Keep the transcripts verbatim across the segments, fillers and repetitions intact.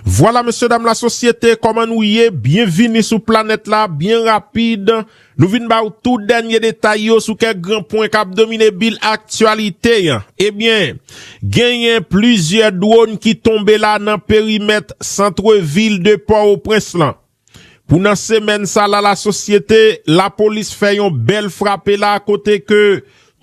Vwala, mesye dam, lasosyete, kòman nou ye? Byenvini sou planèt la, byen rapid. Nou vin ba w tou dènye detay yo sou kèk gran pwen k ap domine bil aktyalite an. Ebyen, genyen plizyè dwòn ki tonbe la nan perimèt santrevil de Pòtoprens lan. Pou nan semèn sa la, lasosyete, lapolis fè yon bèl frape la, kote ke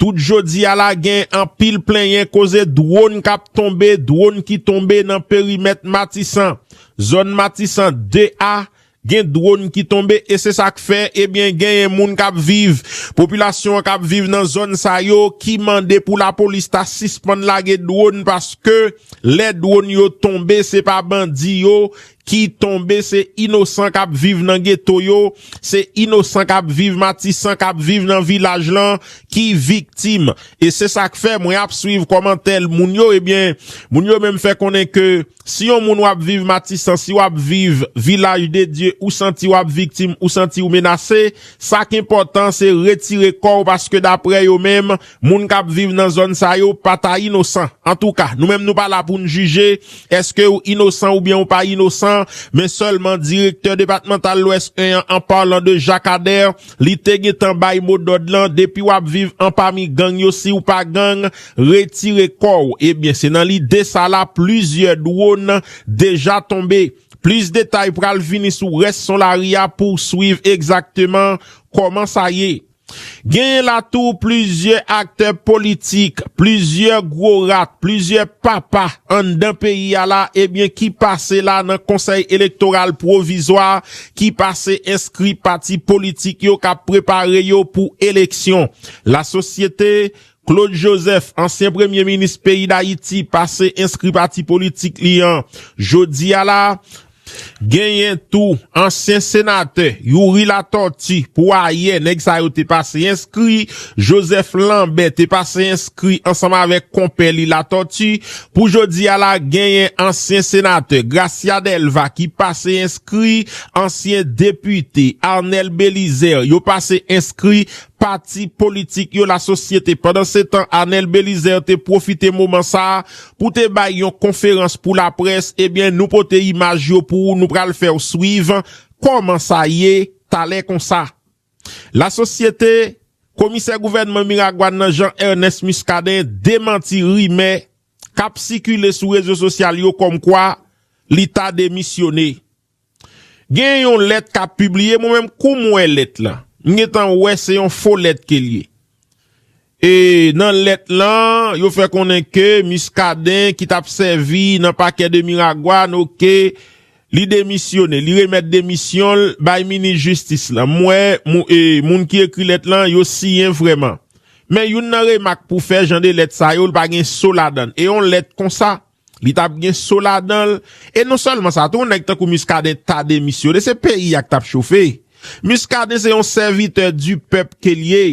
tout jodi a la, gen anpil plenyen koze dwòn k ap tonbe, dwòn ki tonbe nan perimèt Matisan, zòn Matisan de a, gen dwòn ki tonbe, e se sa k fè, ebyen, genyen moun k ap viv, popilasyon an k ap viv nan zòn sa yo, ki mande pou lapolis ta sispann lage dwòn, paske lè dwòn yo tonbe, se pa bandi yo ki tonbe, se inosan k ap viv nan geto yo, se inosan k ap viv Matisan, k ap viv nan vilaj lan, ki viktim. E se sa k fè mwen ap swiv kòmantè moun yo, ebyen, moun yo menm fè konnen ke si yon moun w ap viv Matisan, si w ap viv Vilaj de Dye, ou santi w ap viktim, ou santi w menase, sa k enpòtan, se retire kò w, paske daprè yo menm, moun k ap viv nan zòn sa yo pa ta inosan. Antouka, nou menm nou pa la pou n jije èske w inosan oubyen w pa inosan, men sèlman direktè depatmantal Lwès en an, an palan de Jacques Ader, li te gentan bay modòd lan, depi w ap viv anpami gang yo, si w pa gang, retire kò w. Ebyen, se nan lide sa la, plizyè dwòn deja tonbe. Plis detay pral vini sou rès son lari a pou w swiv egzakteman kòman sa ye. Genyen la tou plizyè aktè politik, plizyè gwo rat, plizyè papa anndan peyi a la, ebyen, ki pase la nan Konsèy Elektoral Pwovizwa, ki pase enskri pati politik yo k ap prepare yo pou eleksyon. Lasosyete, Claude Joseph, ansyen premye minis peyi Dayiti, pase enskri pati politik li an jodi a la. Genyen tou ansyen senatè Youri Latortue, pou ayè, nèg sa yo te pase enskri. Joseph Lambert te pase enskri ansanm avèk konpè li Latortue. Pou jodi a la, genyen ansyen senatè Gracia Delva ki pase enskri, ansyen depite Arnel Belizaire, yo pase enskri pati politik yo, lasosyete. Pandansetan, Arnel Belizaire te pwofite moman sa a pou te bay yon konferans pou laprès. Ebyen, nou pote imaj yo pou ou, nou pral fè w swiv kòman sa ye talè konsa. Lasosyete, komisè gouvènman Miragwàn nan Jean Ernest Muscadin demanti rimè k ap sikile sou rezo sosyal yo kòmkwa li ta demisyone. Gen yon lèt k ap pibliye, mwen menm kou m wè lèt lan, m gentan wè se yon fo lèt ke l ye. E nan lèt lan, yo fè konnen ke Muscadin ki t ap sèvi nan pakè de Miragwàn, oke, li demisyone, li remèt demisyon l bay minis jistis lan. M wè mou- e, moun ki ekri lèt lan, yo siyen vrèman. Men youn nan remak pou fè jan de lèt sa yo, l pa gen so ladan l. E yon lèt konsa, li t ap gen so ladan l. E non sèlman sa, tou yon nèg tankou Muscadin ta demisyone, se peyi a k t ap chofe. Muscadin se yon sèvitè di pèp ke l ye.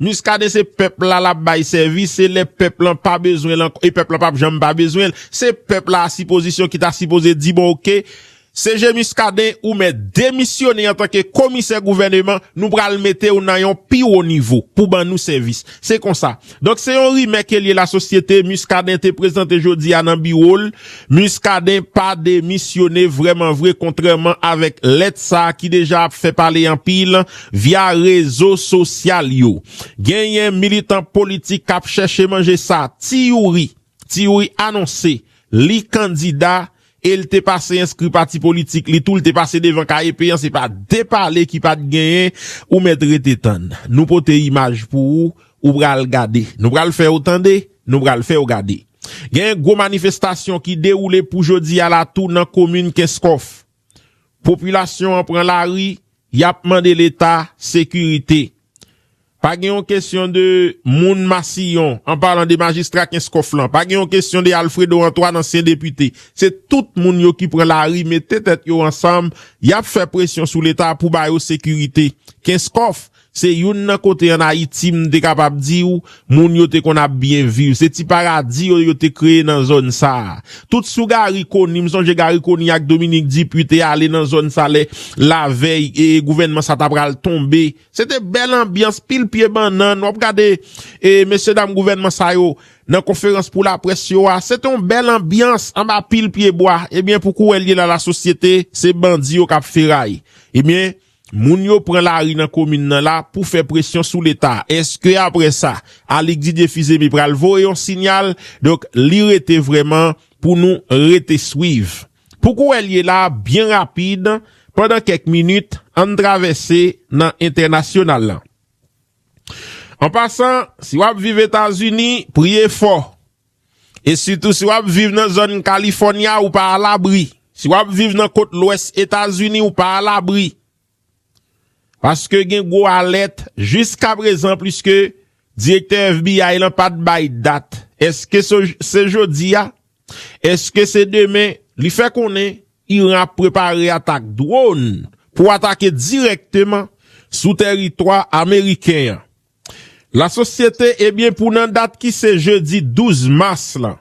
Muscadin se pèp la l ap bay sèvis, se lè pèp lan pa bezwen l ankò, e pèp lan p ap janm pa bezwen l. Se pèp la a sipozisyon ki ta sipoze di, bon, oke, C G Muscadin, ou mèt demisyone antanke komisè gouvèneman, nou pral mete w nan yon pi wo nivo pou ban nou sèvis. Se konsa. Donk, se yon rimè ke l ye, lasosyete. Muscadin te prezante jodi a nan biwo l. Muscadin pa demisyone vrèman vre, kontrèman avèk lèt sa a ki deja ap fè pale anpil via rezo sosyal yo. Genyen militan politik k ap chèche manje sa. Ti Youri, Ti Youri anonse li kandida e l te pase enskri pati politik li tou, l te pase devan K E P an, se pa de pale ki pa t genyen, ou mèt rete tann. Nou pote imaj pou ou, ou pral gade. Nou pral fè w tande, nou pral fè w gade. Gen gwo manifestasyon ki dewoule pou jodi a la tou nan komin Kenskòf. Popilasyon an pran lari, y ap mande Leta sekirite. Pa gen yon kesyon de moun Masiyon, an palan de majistra Kenskòf lan. Pa gen yon kesyon de Alfredo Antoine, ansyen depite. Se tout moun yo ki pran lari, mete tèt yo ansanm, y ap fè presyon sou Leta pou ba yo sekirite. Kenskòf, Se youn nan kote ann Ayiti, m te kapab di w, moun yo te konn ap byen viv. Se ti paradi yo, yo te kreye nan zòn sa a. Tout sou Gary Conille, m sonje Gary Conille ak Dominique Dupuy te ale nan zòn sa lè lavèy e gouvènman sa ta pral tonbe. Se te bèl anbyans, pil pye bannann. W ap gade e mesye dam gouvènman sa yo nan konferans pou laprès yo a. Se te yon bèl anbyans anba pil pye bwa. Ebyen, pou kou w wè l ye la, lasosyete, se bandi yo k ap feray. Ebyen, moun yo pran lari nan komin nan la pou fè presyon sou Leta. Èske apre sa, Alix Didier Fils-Aimé pral voye yon siyal? Donk, li rete vrèman pou nou rete swiv. Pou kou w wè l ye la, byen rapid, pandan kèk minit, ann travèse nan entènasyonal lan. An pasan, si w ap viv Etazini, priye fò. E sitou si w ap viv nan zòn Kalifònya, ou pa alabri. Si w ap viv nan kot lwès Etazini, ou pa alabri. Paske gen gwo alèt jiskaprezan, pliske direktè F B I lan pa t bay dat. Èske se, se jodi a? Èske se demen? Li fè konnen Iran ap prepare atak dwòn pou atake dirèkteman sou tèritwa ameriken an. Lasosyete, ebyen, pou nan dat ki se jedi douz mas lan,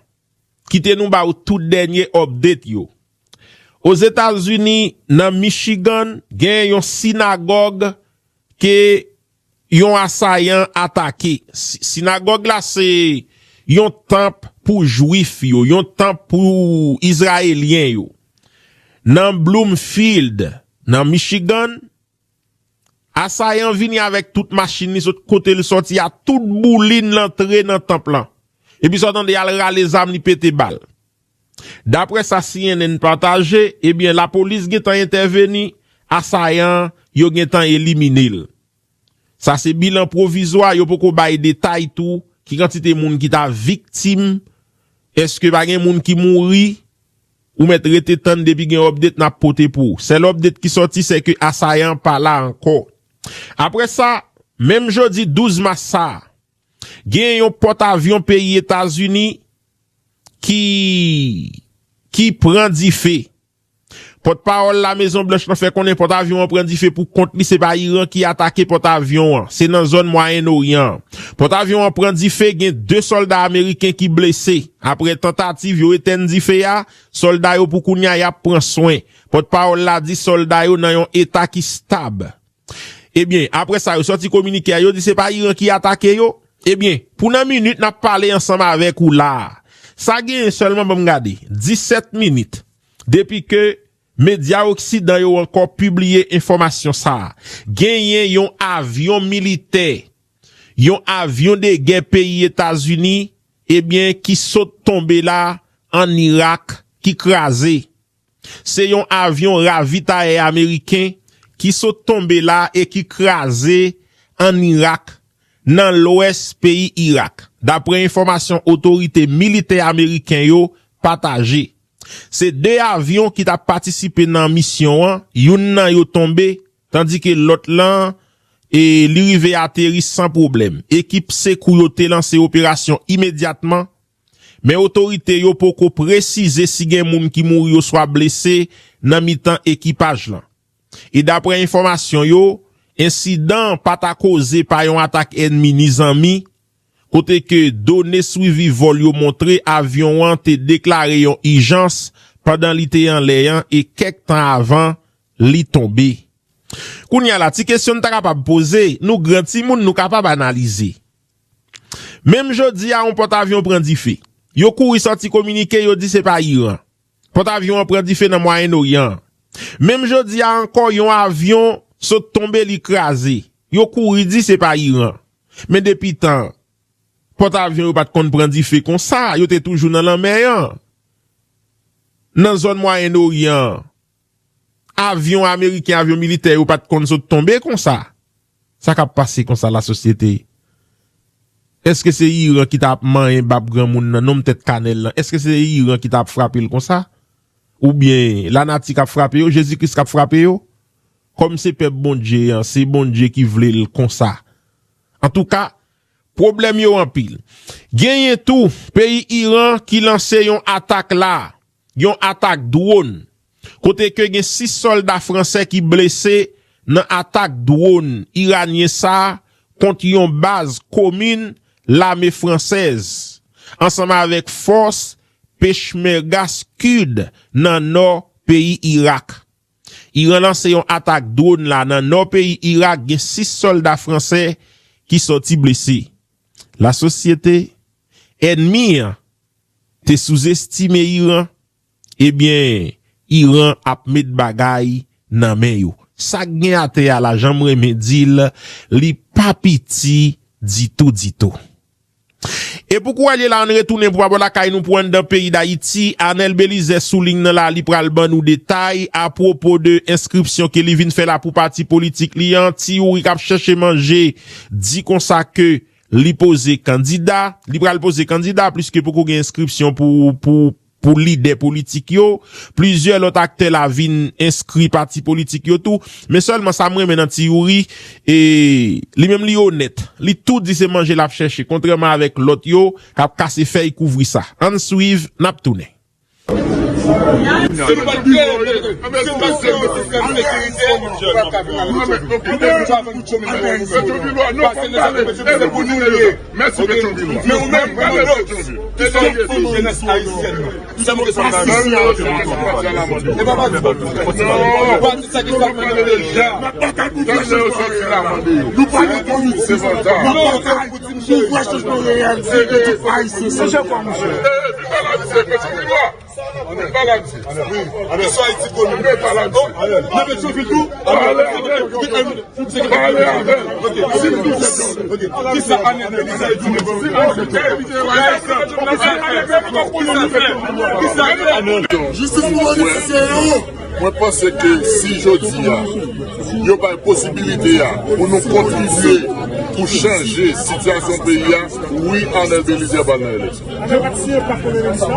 kite nou ba w tout dènye update yo. Ozetazini, nan Michigan, gen yon sinagòg ke yon asayan atake. Si-, sinagòg la se yon tanp pou jwif yo, yon tanp pou izrayelyen yo. Nan Bloomfield, nan Michigan, asayan vini avèk tout machin li, sot kote l sòti a, tout boulin l antre nan tanp lan. Epi sa w tande, al rale zam, li pete bal. Daprè sa C N N pataje, ebyen, lapolis gentan entèveni, asayan yo gentan elimine l. Sa se bilan pwovizwa, yo poko bay detay tou, ki kantite moun ki ta viktim, èske pa gen moun ki mouri, ou mèt rete tann depi gen update n ap pote pou ou. Sèl update ki sòti, se ke asayan pa la ankò. Apre sa, menm jodi douz mas sa a, gen yon pòtavyon peyi Etazini ki, ki pran dife. Pòtpawòl La Mezon Blanch lan fè konnen pòtavyon an pran dife pou kont li, se pa Iran ki atake pòtavyon an, se nan zòn Mwayen Oryan an. Pòtavyon an pran dife, gen de sòlda ameriken ki blese. Apre tantativ yo etèn dife a, sòlda yo pou kounye a y ap pran swen. Pòtpawòl la di sòlda yo nan yon eta ki stab. Ebyen, apre sa, yo sòti kominike a, yo di se pa Iran ki atake yo. Ebyen, pou nan minit n ap pale ansanm avèk ou la a, sa genyen sèlman, ban m gade, disèt minit depi ke medya oksidan yo ankò pibliye enfòmasyon sa a. Genyen yon avyon militè, yon avyon de gè peyi Etazini, ebyen, ki sot tonbe la ann Irak, ki kraze. Se yon avyon ravitayè ameriken ki sot tonbe la e ki kraze ann Irak, nan lwès peyi Irak, daprè enfòmasyon otorite militè ameriken yo pataje. Se de avyon ki t ap patisipe nan misyon an, youn nan yo tonbe, tandike lòt lan, e, li rive ateri san pwoblèm. Ekip sekou yo te lanse operasyon imedyatman, men otorite yo poko presize si gen moun ki mouri oswa blese nan mitan ekipaj lan. E daprè enfòmasyon yo, ensidan an pa ta koze pa yon atak ènmi ni zanmi, kote ke done swivi vòl yo montre avyon an te deklare yon ijans pandan li te anlè an e kèk tan avan li tonbe. Kounye a la, ti kesyon n ta kapab poze, nou gran timoun, nou kapab analize. Menm jodi a, yon pòtavyon pran dife. Yo kouri sòti kominike, yo di se pa Iran. Pòtavyon an pran dife nan Mwayen Oryan an. Menm jodi a ankò, yon avyon sot tonbe, li kraze. Yo kouri di se pa Iran. Men depi tan, pòtavyon yo pa t konn pran dife konsa, yo te toujou nan lanmè an. Nan zòn Mwayen Oryan an, avyon ameriken, avyon militè yo pa t konn sot tonbe konsa. Sa k ap pase konsa, lasosyete? Èske se Iran ki t ap manyen bab granmoun nan, nonm tèt kanèl lan? Èske se Iran ki t ap frape l konsa? Oubyen lanati k ap frape yo, Jezi Kris k ap frape yo? Kòm se pèp Bondye an, se Bondye ki vle l konsa. Antouka, pwoblèm yo anpil. Genyen tou, peyi Iran ki lanse yon atak la, yon atak dwòn, kote ke gen sis sòlda fransè ki blese nan atak dwòn iranyen sa a kont yon baz komin lame fransèz, ansanm avèk fòs Pechmergas Kurd nan nò peyi Irak. Iran lanse yon atak dwòn la nan nò peyi Irak, gen sis sòlda fransè ki sòti blese. Lasosyete, ènmi an te souzestime Iran, ebyen, Iran ap met bagay nan men yo. Sa k gen atè a la, jan m renmen di l, li pa piti ditou, ditou. E pou kounye a la, ann retounen pou pa bò lakay nou, pou anndan peyi Dayiti. Anèl Belizaire sou liy nan la, li pral ban nou detay apwopo de enskripsyon ke li vin fè la pou pati politik li an. Ti Youri k ap chèche manje di konsa ke li poze kandida, li pral poze kandida, pliske poko gen enskripsyon pou, pou, pou lidè politik yo. Plizyè lòt aktè la vin enskri pati politik yo tou. Men sèlman sa m renmen nan Ti Youri, e, li menm li onèt. Li tou di se manje l ap chèche, kontrèman avèk lòt yo k ap kase fèy kouvri sa. Ann swiv, n ap tounen. Se pa kreye, se pa kreye yon sistèm sekirite. Mèsi, Petyon Vilo. Men ou menm, ou menm, ki sòti jenès ayisyèn nan. Sa mwen resonn nan. E pa pati. Pati sa ki fè mwen deja. Nou pa nan politik. Nou pa nan politik. Pou vre chanjman reyèl, se tout Ayisyen. Se jan kwa, monchè. Ann pale avè l. Wi. Istwa Ayiti konnen. Ann pale avè l. Nan Petyonvil tou. Pale avè l. Pale avè l. Ok. Kisa Anèl Belizaire di nou? Kisa Anèl Belizaire di nou? Jistis pou politisyen yo. Mwen panse ke si jodi a, yo bay posibilite a pou nou kontribye pou chanje sitiyasyon peyi a, wi, Anèl Belizaire pral nan eleksyon. Yo pa t siyen pak pou eleksyon.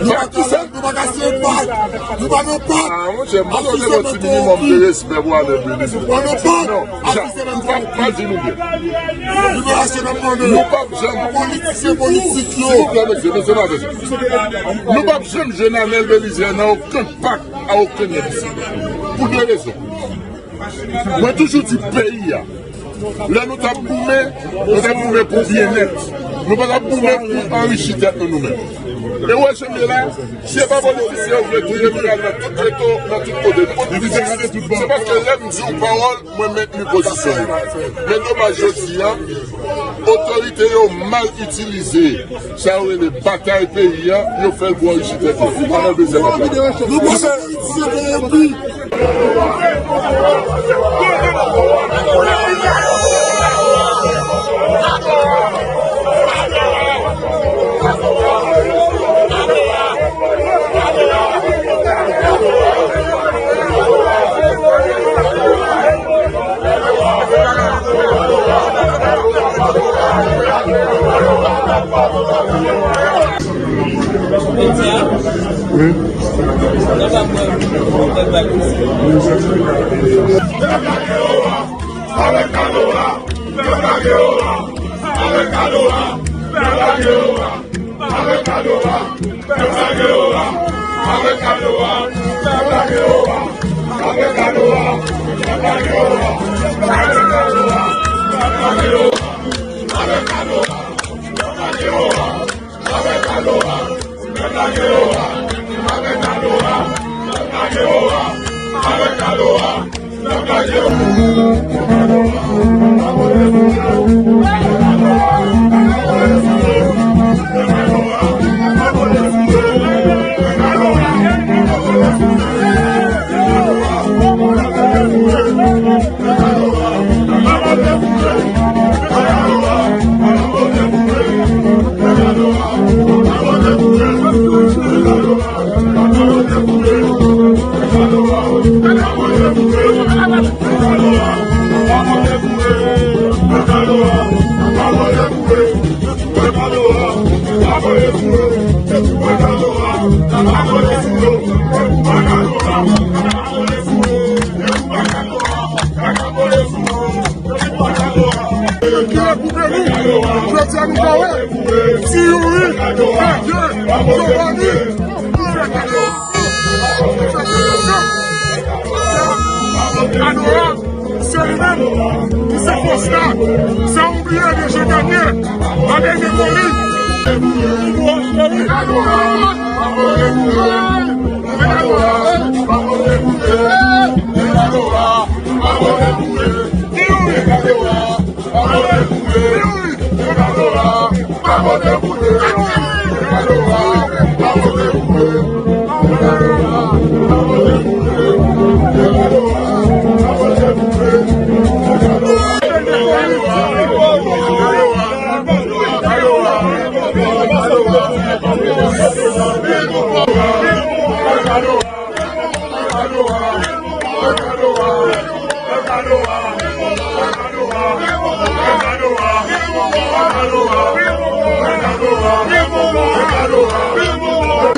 Yo pa t siyen, nou pa ka siyen pak. Nou pa nan pak. Ah, monchè, m pa tande yon ti minimòm de respè pou Anèl Belizaire. Nou pa nan pak. Non, jan, m pa, m pa di nou byen. Liberasyon n ap mande. Nou p ap janm politisyen politik yo. Silvouplè, mesye, mesye, mesye. Nou p ap janm jwenn Anèl Belizaire nan okenn pak a okenn nèg isi. Pou de rezon. Mwen toujou di peyi a, lè nou t ap goumen, nou t ap goumen pou byennèt. Nou pa t ap goumen pou anrichi tèt nou, nou menm. E w wè jan m ye la, si e pa politisyen yo vle touye m, m pral nan tout reto, nan tout kote. Se paske lè m di yon pawòl, mwen mentni pozisyon m. Men domaj jodi a, otorite yo mal itilize sa yo rele batay peyi a, yo fè l pou anrichi tèt yo. Anèl Belizaire pral. Wi. Ki rekoupe nou, jodi a nou pa wè, Ti Youri, Matye, Giovanni, nou fè kado, fè kado, kado a, Pou se fòs la, san oubliye de Jean Daniel, André Moli.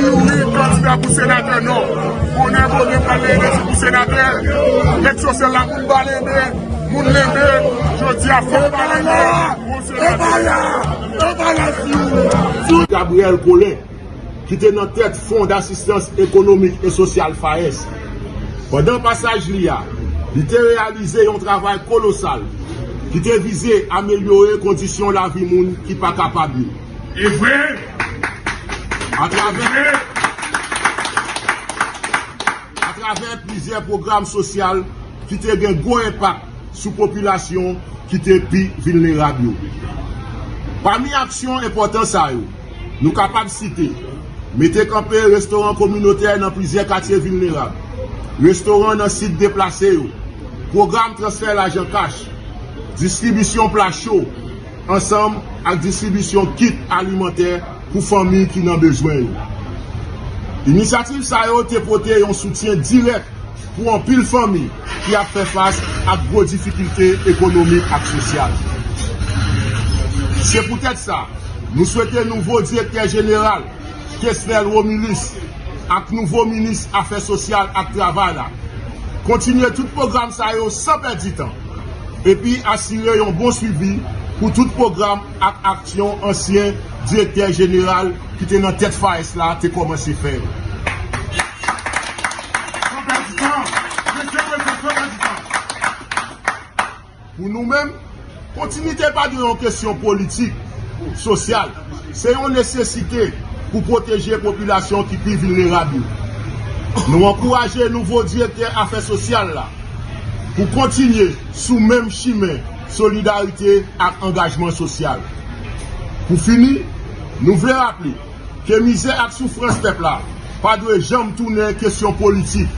Youri, kandida pou senatè Nò. Bonè, bonè, pral leve pou senatè. Lèt sosyal la, moun pa leve, moun leve. Jodi a, fòk pa leve. Bon senatè. Gabriel Colin, ki te nan tèt Fon Dasistans Ekonomik e Sosyal, FAES. Pandan pasaj li a, li te reyalize yon travay kolosal ki te vize amelyore kondisyon lavi moun ki pa kapab yo. E vre! Atravè, atravè plizyè pwogram sosyal ki te gen gwo enpak sou popilasyon ki te pi vilnerab yo. Pami aksyon enpòtan sa yo, nou kapab site: mete kanpe restoran kominotè nan plizyè katye vilnerab, restoran nan sit deplase yo, pwogram transfè lajan kach, distribisyon pla cho, ansanm ak distribisyon kit alimantè pou fanmi ki nan bezwen yo. Inisyativ sa yo te pote yon soutyen dirèk pou anpil fanmi ki ap fè fas ak gwo difikilte ekonomik ak sosyal. Se poutèt sa, nou swete nouvo direktè jeneral, Kesnel Romulus, ak nouvo minis afè sosyal ak travay la, kontinye tout pwogram sa yo san pèdi tan, epi asire yon bon swivi pou tout pwogram ak aksyon ansyen direktè jeneral ki te nan tèt FAES la te kòmanse fè yo. San pèdi tan, mesye, mesye, san pèdi tan. Pou nou menm, kontinite pa dwe yon kesyon politik, sosyal. Se yon nesesite pou pwoteje popilasyon ki pi vilnerab yo. Nou ankouraje nouvo direktè afè sosyal la pou kontinye sou menm chimen solidarite ak angajman sosyal. Pou fini, nou vle raple ke mizè ak soufrans pèp la pa dwe janm tounen kesyon politik,